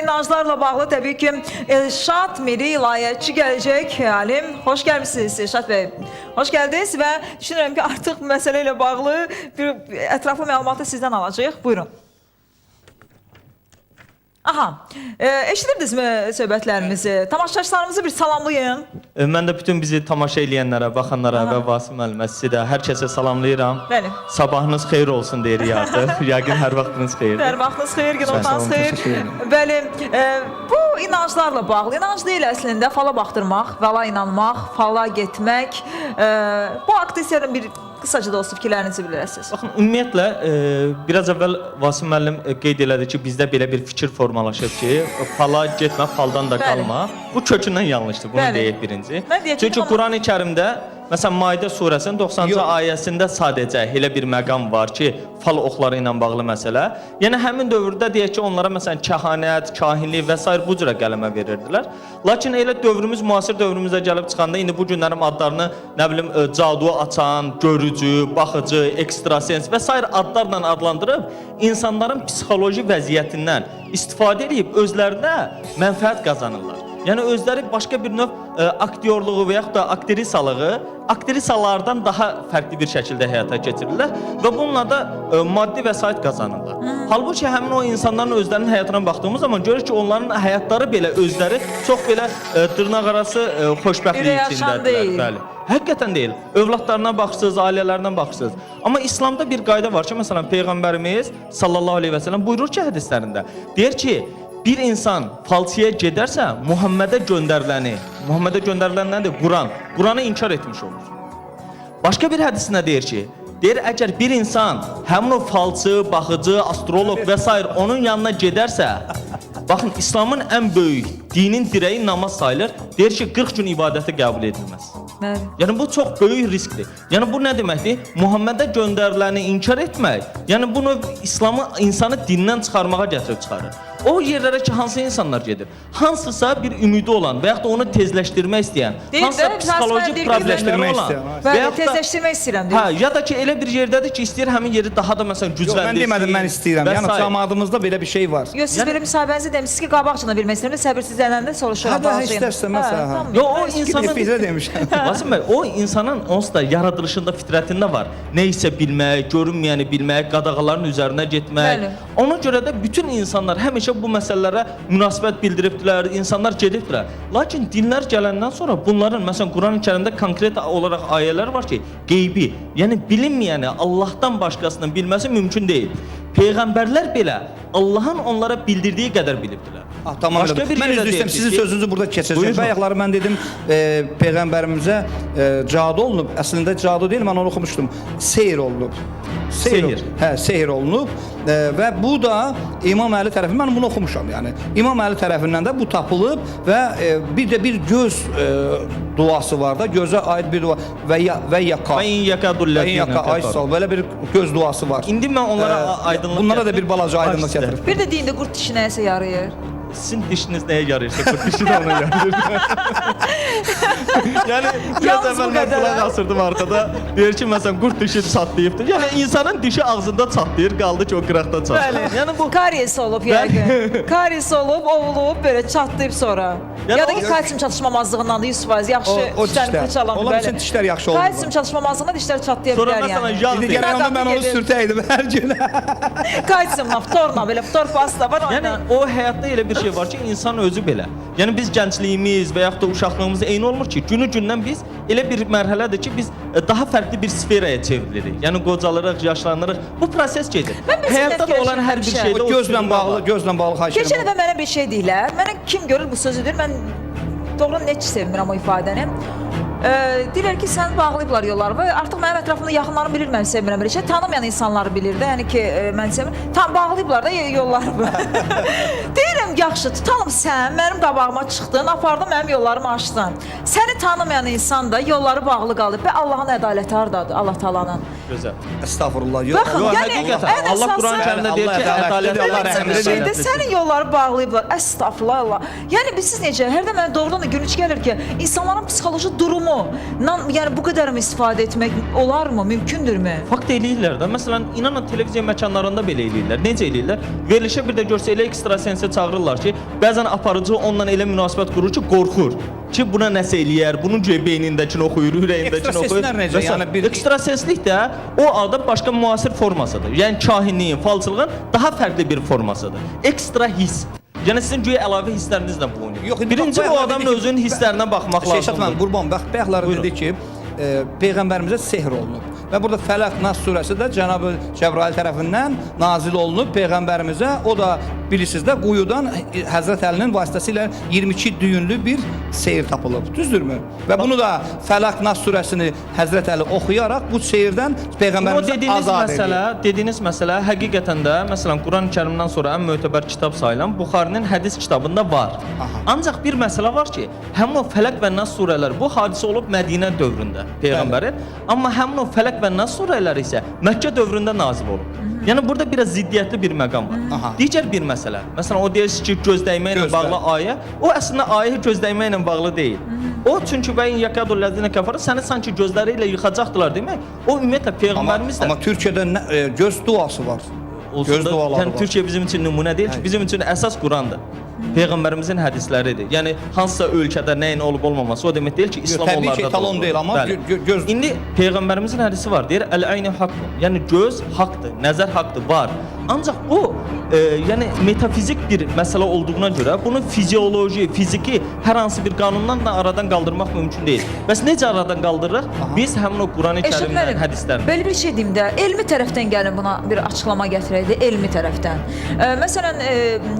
inanclarla bağlı təbii ki, Elşad Miri İlahiyyatçı gələcək. Alim, xoş gəlmisiniz Elşad bəy. Xoş gəldiniz və düşünürəm ki, artıq bu məsələ ilə bağlı bir ətraflı məlumatı sizdən alacağıq. Buyurun. Aha, eşidirdinizmi söhbətlərimizi? Tamaşaçılarımızı bir salamlayın. Mən də bütün bizi tamaşa eləyənlərə, baxanlara və Vasim müəllimə, sizi də hər kəsə salamlayıram. Bəli. Sabahınız xeyir olsun deyirik artıq. Yəqin hər vaxtınız xeyirdir. Hər vaxtınız xeyir, günortanız Sağ olun, xeyir. təşəkkür edirəm. Bəli, bu inanclarla bağlı. İnanc deyil əslində fala baxdırmaq, fala inanmaq, fala getmək. Bu haqda istəyirəm bir qısaca da olsa fikirlərinizi bildirəsiniz. Baxın, ümumiyyətlə biraz əvvəl Vasim müəllim qeyd elədi ki, bizdə belə bir fikir formalaşıb ki, fala getmə, faldan da Bəli. qalma. Bu kökündən yanlışdır. Bunu Bəli. deyək birinci. Mən deyəcəm Çünki amma- Qurani-Kərimdə məsələn Maidə surəsinin 90-cı Yox. ayəsində sadəcə elə bir məqam var ki, fal oxları ilə bağlı məsələ. Yəni həmin dövrdə deyək ki, onlara məsələn kəhanət, kahinlik və sair bu cürə qələmə verirdilər. Lakin elə dövrümüz müasir dövrümüzə gəlib çıxanda indi bu günlərin adlarını nə bilim cadu açan, görücü, baxıcı, ekstrasens və sair adlarla adlandırıb insanların psixoloji vəziyyətindən istifadə edib özlərinə mənfəət qazanırlar. Yəni özləri başqa bir növ aktyorluğu və yaxud da aktrisalığı aktrisalardan daha fərqli bir şəkildə həyata keçirirlər və bununla da maddi vəsait qazanırlar. Halbuki həmin o insanların özlərinin həyatına baxdığımız zaman görürük ki, onların həyatları belə özləri çox belə dırnaqarası xoşbəxtlik Ürək açan içindədirlər. deyil. Bəli. Həqiqətən deyil. Övladlarına baxırsınız, ailələrinə baxırsınız. Amma İslamda bir qayda var ki, məsələn Peyğəmbərimiz sallallahu əleyhi və səlləm buyurur ki, hədislərində deyir ki, bir insan falçıya gedərsə, Muhammedə göndəriləni, Muhammedə göndərilən nədir? Quran. Quranı inkar etmiş olur. Başqa bir hədisində deyir ki, deyir əgər bir insan həmin o falçı, baxıcı, astroloq və sair onun yanına gedərsə, baxın İslamın ən böyük dinin dirəyi namaz sayılır. Deyir ki, 40 gün ibadəti qəbul edilməz. Bəli. Yəni bu çox böyük riskdir. Yəni bu nə deməkdir? Muhammedə göndəriləni inkar etmək, yəni bu növ İslamı insanı dindən çıxarmağa gətirib çıxarır. O yerlərə ki hansı insanlar gedir? Hansısa bir ümidi olan və yaxud da onu tezləşdirmək istəyən, Deyir də, hansısa Rasim psixoloji deyir ki, problemləri tezləşdirmək olan istəyən, ha. və Bəli, yaxud da tezləşdirmək istəyirəm deyir. Hə, ya da ki elə bir yerdədir ki, istəyir həmin yeri daha da məsələn Yox, gücləndirsin. mən demədim mən istəyirəm. və Yəni sair. camaatımızda belə bir şey var. Yox, siz belə müsahibənizdə demişsiniz ki, qabaqcadan bilmək istəyirəm, səbirsizlənəndə soruşuram. Hə, də, bağışlayın. istərsə məsələn, hə. tamam. Yo, o insanın Efirdə demişəm. Vasim bəy, o insanın onsuz da yaradılışında, fitrətində var. Nə isə bilmək, görünməyəni bilmək, qadağaların üzərinə getmək. Bəli. Ona görə də bütün insanlar həmişə bu məsələlərə münasibət bildiribdilər, insanlar gedibdilər. Lakin dinlər gələndən sonra bunların, məsələn, Quran-ı Kərimdə konkret olaraq ayələr var ki, qeybi, yəni bilinməyəni Allahdan başqasının bilməsi mümkün deyil. Peyğəmbərlər belə Allahın onlara bildirdiyi qədər bilibdilər. Ah, tamam. Başqa bir Mən yerdə üzr istəyirəm, deyir sizin ki- sözünüzü burada kəsəcəm. Buyurun. Bayaqları mən dedim, peyğəmbərimizə cadu olunub. Əslində cadu deyil, mən onu oxumuşdum. Seyr olunub. Sehir. Hə, sehir olunub və bu da İmam Əli tərəfindən mən bunu oxumuşam yəni. İmam Əli tərəfindən də bu tapılıb və bir də bir göz duası var da, gözə aid bir dua və ya və yaqa. Və in yakadul Və in ləzina yaqa, ay kəfəru. sağ ol. Belə bir göz duası var. İndi mən onlara aydınlıq Bunlara da gətirim. bir balaca aydınlıq Baş üstə. gətirim. Bir də deyin də qurd dişi nəyəsə yarayır. Sizin dişiniz nəyə yarayırsa, qurd dişi də ona yarayır. Yəni biraz Yalnız bu əvvəl mən qədər, qulaq hə? asırdım arkada. Deyir ki, məsələn qurd dişi çatlayıbdır. Yəni insanın dişi ağzında çatlayır, qaldı ki o qıraqda çatlayır. Bəli. Yəni bu Karies olub yəqin. Karies olub, ovulub, belə çatlayıb sonra. Yəni ya da ki, o- kalsium çatışmamazlığından da 100% yaxşı O dişlərini dişlər. fırçalamır. Onlar bəli. üçün dişlər yaxşı olmur. Kalsium çatışmamazlığından dişlər çatlaya sonra bilər məsələn yəni. yağ İndi deyir. gərək onda mən onu Gedir. sürtəydim hər gün. Kalsiumla, ftorla, belə ftor pasta var Yəni ondan. o həyatda elə bir şey var ki, insan özü belə. Yəni biz gəncliyimiz və yaxud da uşaqlığımız eyni olmur ki, günü-gündən biz elə bir mərhələdir ki, biz daha fərqli bir sferaya çevrilirik. Yəni qocalırıq, yaşlanırıq. Bu proses gedir. Mən bir Həyatda da olan hər bir fikirləşmişəm. şeydə O o gözlə sürünmə bağlı, var. gözlə bağlı xahiş Keçən edirəm. dəfə mənə bir şey deyirlər. Mənə kim görür bu sözü deyir. Mən doğrudan heç sevmirəm o ifadəni. Deyirlər ki, sən bağlayıblar yolları və artıq mənim ətrafımda yaxınlarım bilir mən sevmirəm belə şey. Tanımayan insanlar bilir də, yəni ki, mən sevmirəm. Tam bağlayıblar da yollarımı. Deyirəm, yaxşı, tutalım sən mənim qabağıma çıxdın, apardın mənim yollarımı açdın. Səni tanımayan insan da yolları bağlı qalıb və Allahın ədaləti hardadır, Allah Taalanın. Gözəl. Əstağfurullah. Yox. Baxın, Yox, yəni həqiqətən ən Allah əsası- Quran-Kərimdə deyir ki, Allah ədalətli ədalətlidir, Allah Mən rəhimlidir. bir şeydə sənin yolları bağlayıblar. Əstağfurullah Allah. Yəni bilirsiniz necə? Hərdən mənə doğrudan da gülünc gəlir ki, insanların psixoloji durumu, yəni bu qədər mi istifadə etmək olarmı? Mümkündürmü? Fakt eləyirlər də. Məsələn, inanın televiziya məkanlarında belə eləyirlər. Necə eləyirlər? Verilişə bir də görsə elə ekstrasensi çağırırlar ki, bəzən aparıcı onunla elə münasibət qurur ki, qorxur ki, buna nəsə eləyər, bunun güya beynindəkini oxuyur, ürəyindəkini oxuyur. Ekstrasenslər necə? Və Yəni bir- ekstrasenslik də o adı başqa müasir formasıdır. Yəni kahinliyin, falçılığın daha fərqli bir formasıdır. Ekstra hiss. Yəni sizin güya əlavə hisslərinizlə bu oynayır. Yox, indi Birinci bax, o bayaqlar adamın dedi ki- özünün hisslərinə baxmaq Şeyşat müəllim, lazımdır. qurban, bax, bayaqları Buyurun. dedi ki, peyğəmbərimizə sehr olunub. Və burada Fələq Nas surəsi də Cənab-ı Cəbrail tərəfindən nazil olunub peyğəmbərimizə. O da bilirsiniz də quyudan Həzrət Əlinin vasitəsilə 22 düyünlü bir seyir tapılıb. Düzdürmü? Və bunu da Fələq Nas surəsini Həzrət Əli oxuyaraq bu seyirdən O peyğəmbərimizi dediyiniz azad məsələ, edir. dediyiniz məsələ həqiqətən də məsələn Quran-Kərimdən sonra ən mötəbər kitab sayılan Buxarinin hədis kitabında var. Aha. Ancaq bir məsələ var ki, həmin o Fələq və Nas surələri bu hadisə olub Mədinə dövründə peyğəmbərin, amma həmin o Fələq və Nas surələri isə Məkkə dövründə nazil olub. Yəni burada biraz ziddiyyətli bir məqam var. Aha. Digər bir məsələ, məsələn o deyirsiniz ki, göz dəymə ilə Gözlə. bağlı ayə, o əslində ayə göz dəymə ilə bağlı deyil. O çünki və in yakadul-ləzinə kəfəru səni sanki gözləri ilə yıxacaqdılar demək. O ümumiyyətlə Amma, peyğəmbərimiz də amma Türkiyədə nə, göz duası var. olsun Göz da, duaları yəni var. Türkiyə bizim üçün nümunə deyil ki, bizim üçün əsas Qurandır. Peyğəmbərimizin hədisləridir. Yəni hansısa ölkədə nəyin olub olmaması o demək deyil ki, İslam təbii ki, onlarda da etalon olmalıdır. deyil, amma Bəli. göz- İndi peyğəmbərimizin hədisi var. Deyir əl-eynu haqqun. Yəni göz haqqdır, nəzər haqqdır, var. Ancaq bu yəni metafizik bir məsələ olduğuna görə bunu fizioloji, fiziki hər hansı bir qanundan da aradan qaldırmaq mümkün deyil. Bəs necə aradan qaldırırıq? Biz həmin o Qurani Eşrəf Kərimdən, müəllim, hədislərdən. Belə bir şey deyim də, elmi tərəfdən gəlin buna bir açıqlama gətirək də, elmi tərəfdən. Məsələn,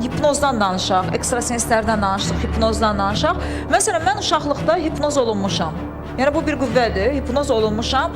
hipnozdan danışaq, ekstrasenslərdən danışdıq, hipnozdan danışaq. Məsələn, mən uşaqlıqda hipnoz olunmuşam. Yəni bu bir qüvvədir, hipnoz olunmuşam.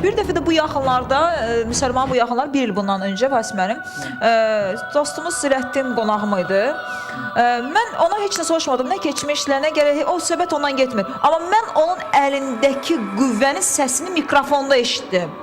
Bir dəfə də bu yaxınlarda, müsəlman bu yaxınlar bir il bundan öncə Vasim müəllim, dostumuz Sirəddin qonağım idi. Mən ona heç nə soruşmadım, nə keçmişlə, nə gələcək, o söhbət ondan getmir. Amma mən onun əlindəki qüvvənin səsini mikrofonda eşitdim.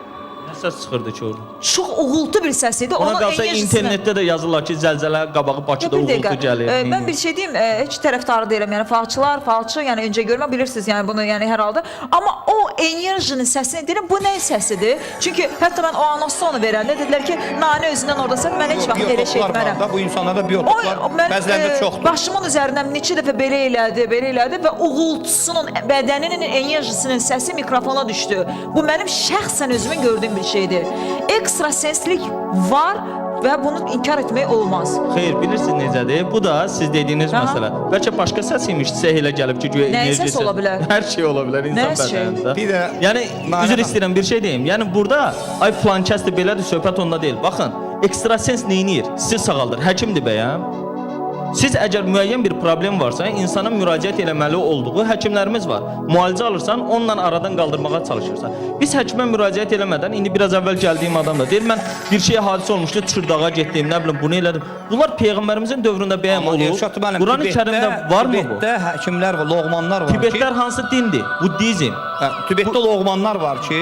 Nə səs çıxırdı ki orada? Çox uğultu bir səs idi. Ona Onun qalsa enerjisini- internetdə də yazırlar ki, zəlzələ qabağı Bakıda Yox, bir uğultu dəqiqə. gəlir. Mən bir şey deyim, heç tərəfdarı deyiləm. Yəni falçılar, falçı, yəni öncə görmə bilirsiniz, yəni bunu yəni hər halda. Amma o enerjinin səsini deyirəm, bu nə səsidir? Çünki hətta mən o anonsu onu verəndə dedilər ki, nanə özündən oradasan, mən heç vaxt elə şey Biotoplar var etmərəm. da, bu insanlarda biotoplar O, mən, bəzilərində çoxdur. Başımın üzərindən neçə dəfə belə elədi, belə elədi və uğultusunun, bədəninin enerjisinin səsi mikrofona düşdü. Bu mənim şəxsən özümün gördüyüm bir şeydir. Ekstrasenslik var və bunu inkar etmək olmaz. Xeyr, bilirsiniz necədir? Bu da siz dediyiniz Aha. məsələ. Bəlkə başqa səs imiş, sizə elə gəlib ki, güya Nəyin enerji səsi ola bilər? Hər şey ola bilər insan Nə şey? bədənində. Bir də yəni Nanə üzr xanım. istəyirəm bir şey deyim. Yəni burada ay filan kəsdir belədir, söhbət onda deyil. Baxın, ekstrasens neynir? Sizi sağaldır. Həkimdir bəyəm. Siz əgər müəyyən bir problem varsa, insana müraciət eləməli olduğu həkimlərimiz var. Müalicə alırsan, onunla aradan qaldırmağa çalışırsan. Biz həkimə müraciət eləmədən, indi biraz əvvəl gəldiyim adam da deyir, mən bir şey hadisə olmuşdu, Çırdağa getdim, nə bilim bunu elədim. Bunlar peyğəmbərimizin dövründə bəyəm Amma olub. Elşad müəllim, Quran-ı Kərimdə varmı bu? Tibetdə həkimlər var, loğmanlar var ki, Tibetlər hansı dindir? Buddizm. Hə, Tibetdə loğmanlar var ki,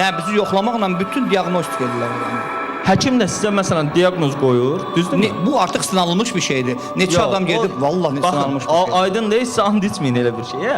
nəbzi yoxlamaqla bütün diaqnostik edirlər adamı. Həkim də sizə məsələn diaqnoz qoyur, düzdürmü? Bu artıq sınanılmış bir şeydir. Neçə Yox, adam gedib, o- vallahi baxın, sınanılmış bir şeydir. Aydın deyilsə and içməyin elə bir şeyə.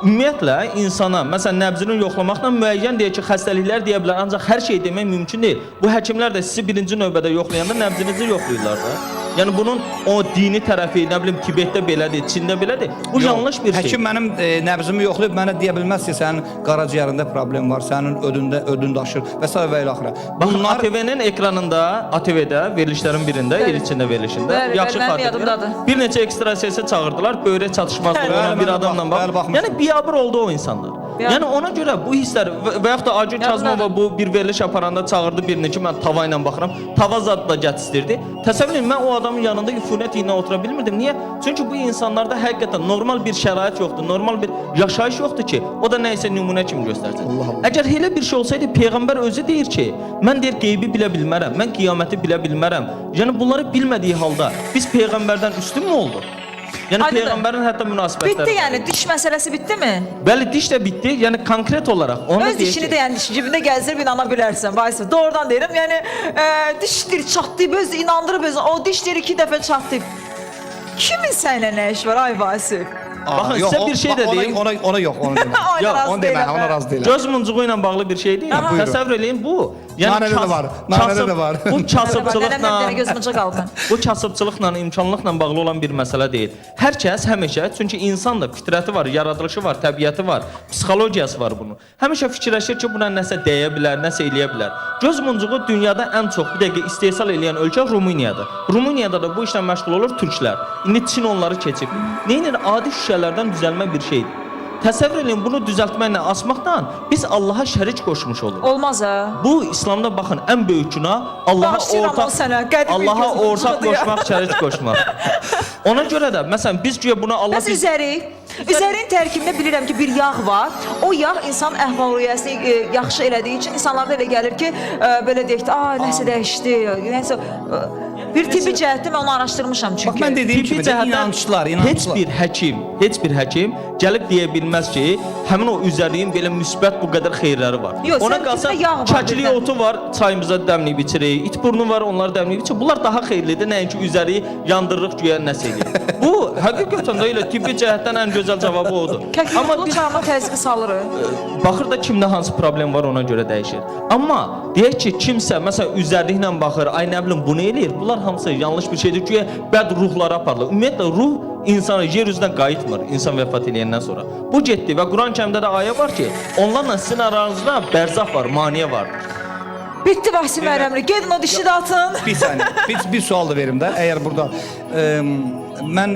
Ümumiyyətlə insana, məsələn nəbzini yoxlamaqla müəyyən deyək ki, xəstəliklər deyə bilər, ancaq hər şey demək mümkün deyil. Bu həkimlər də sizi birinci növbədə yoxlayanda nəbzinizi yoxlayırlar da. Yəni bunun o dini tərəfi, nə bilim Tibetdə belədir, Çində belədir. Bu Yox, yanlış bir şey. Həkim mənim nəbzimi yoxlayıb mənə deyə bilməz ki, sənin qaraciyərində problem var, sənin ödündə ödün daşır və s. və ilaxırə. Baxın Bunlar ATV-nin ekranında, ATV-də verilişlərin birində, Bəli. il içində verilişində Bəli, yaxşı bəli, mənim xatırlayıram. yadımdadır. Bir neçə ekstrasiyası çağırdılar, böyrək çatışmazlığı Bəli, olan bəli, bir mən də adamla bax- bəli, bax. baxmışam. Yəni biabır oldu o insanlar. Biabır. Yəni ona görə bu hisslər və yaxud da Aygün Yadımdadır. Kazımova bu bir veriliş aparanda çağırdı birini ki, mən tava ilə baxıram. Tava zad da gətistirdi. Təsəvvür edin, mən o adamın yanında üfunət ilə otura bilmirdim. Niyə? Çünki bu insanlarda həqiqətən normal bir şərait yoxdur, normal bir yaşayış yoxdur ki, o da nə isə nümunə kimi göstərsin. Allah Allah. Əgər elə bir şey olsaydı peyğəmbər özü deyir ki, mən deyir qeybi bilə bilmərəm, mən qiyaməti bilə bilmərəm. Yəni bunları bilmədiyi halda biz peyğəmbərdən üstün mü olduq? Yəni Aydındır. peyğəmbərin hətta münasibətləri. Bitdi var yəni idi. diş məsələsi bitdimi? Bəli, diş də bitdi. Yəni konkret olaraq onu Öz dişini də yəni cibində gəzdirib inana bilərsən Vasif. Doğrudan deyirəm. Yəni dişdir çatlayıb öz inandırıb özünü. O dişdir iki dəfə çatlayıb. Kimin səninlə nə işi var ay Vasif? Baxın, sizə bir şey də deyim. Ona yox, onu demə. Ona Yox, razı Onu demə, deyiləm ona mən. razı deyiləm. Göz muncuğu ilə bağlı bir şey deyil. Aha. Buyurun. Təsəvvür eləyin bu. Yəni Nanədə də var, nanədə də var. Bu Nənəm bir dənə kasıbçılıqla göz muncuq alıb. Bu kasıbçılıqla, imkanlıqla bağlı olan bir məsələ deyil. Hər kəs həmişə, çünki insan da fitrəti var, yaradılışı var, təbiəti var, psixologiyası var bunun. Həmişə fikirləşir ki, buna nəsə dəyə bilər, nəsə eləyə bilər. Göz muncuğu dünyada ən çox bir dəqiqə istehsal eləyən ölkə Rumıniyadır. Rumıniyada da bu işlə məşğul olur türklər. İndi Çin onları keçib. Neynir? Adi şüşələrdən düzəlmə bir şeydir. Təsəvvür eləyin, bunu düzəltməklə, asmaqla biz Allaha şərik qoşmuş oluruq. Olmaz ha. Bu İslamda baxın ən böyük günah Allaha Bağışlayıram ortaq o sənə, qədim bir Allaha gözüm ortaq ucadır ya. qoşmaq, şərik qoşmaq. Ona görə də məsələn biz güya buna Allah Bəs üzərik. Üzərin tərkibində bilirəm ki, bir yağ var. O yağ insanın əhval-ruhiyyəsini yaxşı elədiyi üçün insanlarda elə gəlir ki, belə deyək də, "Ay, nəsə dəyişdi." Nəsə bir tibbi cəhətdə mən onu araşdırmışam çünki. Bax mən dediyim Tibbi kimi də cəhətdən inançlar, heç inançlar. bir həkim, heç bir həkim gəlib deyə bilməz ki, həmin o üzərliyin belə müsbət bu qədər xeyirləri var. Yox, Ona sən qalsa tibdə yağ var kəkli birdən. otu var, çayımıza dəmləyib içirik. İt burnu var, onları dəmləyib içirik. Bunlar daha xeyirlidir, nəinki üzəriyi yandırırıq güya nəsə eləyir. Bu həqiqətən də elə tibbi cəhətdən ən gözəl cavabı odur. Kəkli Amma otunu biz çayıma təzyiqi salırıq. Baxır da kimdə hansı problem var ona görə dəyişir. Amma deyək ki, kimsə məsələn üzərliklə baxır, ay nə bilim bunu eləyir. Bunlar hamısı yanlış bir şeydir. Güya bəd ruhlara aparılır. Ümumiyyətlə ruh insanı yer üzünə qayıtmır insan vəfat eləyəndən sonra. Bu getdi və Quran-Kərimdə də ayə var ki, onlarla sizin aranızda bərzəx var, maneə vardır. Bitdi Vasif Məhərrəmli. Gedin o dişi də atın. Bir saniyə, bir sual da verim də. Əgər burada mən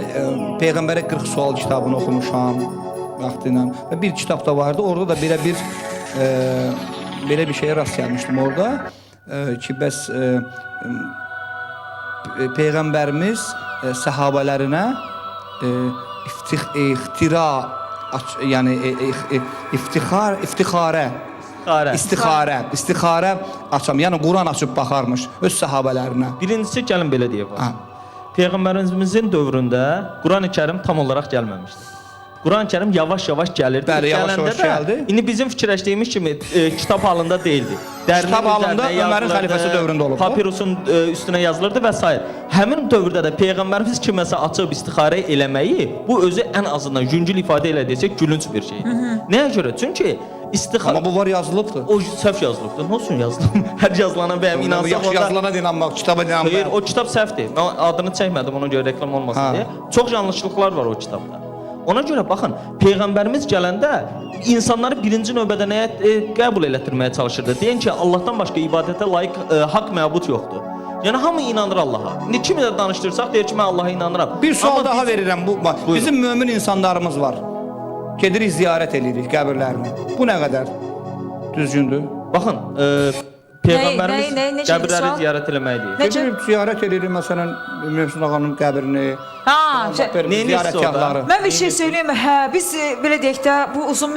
Peyğəmbərə 40 sual kitabını oxumuşam vaxtı ilə və bir kitab da vardı. Orada da belə bir belə bir şeyə rast gəlmişdim orada ki, bəs Peyğəmbərimiz səhabələrinə ixtira yəni iftixar iftixarə İstixarə. İstixarə açam. Yəni Quran açıb baxarmış öz səhabələrinə. Birincisi gəlin belə deyək. Ha. Peyğəmbərimizin dövründə Quran-ı Kərim tam olaraq gəlməmişdi. Quran-ı Kərim yavaş-yavaş gəlirdi. Bəli, yavaş-yavaş Gələndə də gəldi. İndi bizim fikirləşdiyimiz kimi kitab halında deyildi. Dərinin Kitab halında üzərinə Ömərin yazılırdı, xəlifəsi dövründə olub bu. Papirusun üstünə yazılırdı və s. Həmin dövrdə də peyğəmbərimiz kiməsə açıb istixarə eləməyi bu özü ən azından yüngül ifadə ilə desək gülünc bir şeydir. Nəyə görə? Çünki istixarə Amma bu var yazılıbdır. o səhv yazılıbdır. Nə olsun yazılıb? Hər yazılana bəyəm inansaq Yaxşı onda yazılana da inanmaq, kitaba da inanmaq. Xeyr, o kitab səhvdir. Mən adını çəkmədim ona görə reklam olmasın Ha. deyə. Çox yanlışlıqlar var o kitabda. Ona görə baxın, peyğəmbərimiz gələndə insanları birinci növbədə nəyə qəbul elətdirməyə çalışırdı? Deyən ki, Allahdan başqa ibadətə layiq haqq məbud yoxdur. Yəni hamı inanır Allaha. İndi kimi də danışdırsaq deyir ki, mən Allaha inanıram. Bir sual Amma daha biz- verirəm. Bu bax, Buyurun. bizim mömin insanlarımız var. Gedirik ziyarət eləyirik qəbirlərini. Bu nə qədər düzgündür? Baxın, peyğəmbərimiz Nə- necə qəbirləri sual? ziyarət eləməyi deyir. Necə? Gedirik ziyarət eləyirik məsələn Mövsüm ağanın qəbrini. Ha, şey, Neynirsiz ziyarətgahları. orada? Mən bir şey söyləyim. Hə, biz belə deyək də bu uzun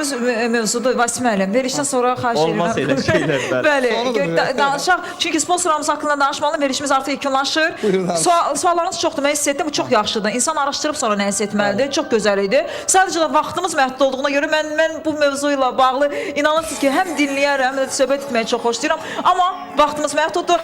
mövzudur Vasim müəllim. Verilişdən sonra xahiş edirəm. Olmaz elə şeylər, bəli. Bəli, Sonu da belə. danışaq. Çünki sponsorlarımız haqqında danışmalı. Verilişimiz artıq yekunlaşır. Buyurun, danışın. Suallarınız çoxdur. Mən hiss etdim. Bu çox yaxşıdır. İnsan araşdırıb sonra nəyisə etməlidir. Çox gözəl idi. Sadəcə də vaxtımız məhdud olduğuna görə mən bu mövzu ilə bağlı inanırsınız ki, həm dinləyərəm, həm də söhbət etməyi çox xoşlayıram. Amma vaxtımız məhduddur.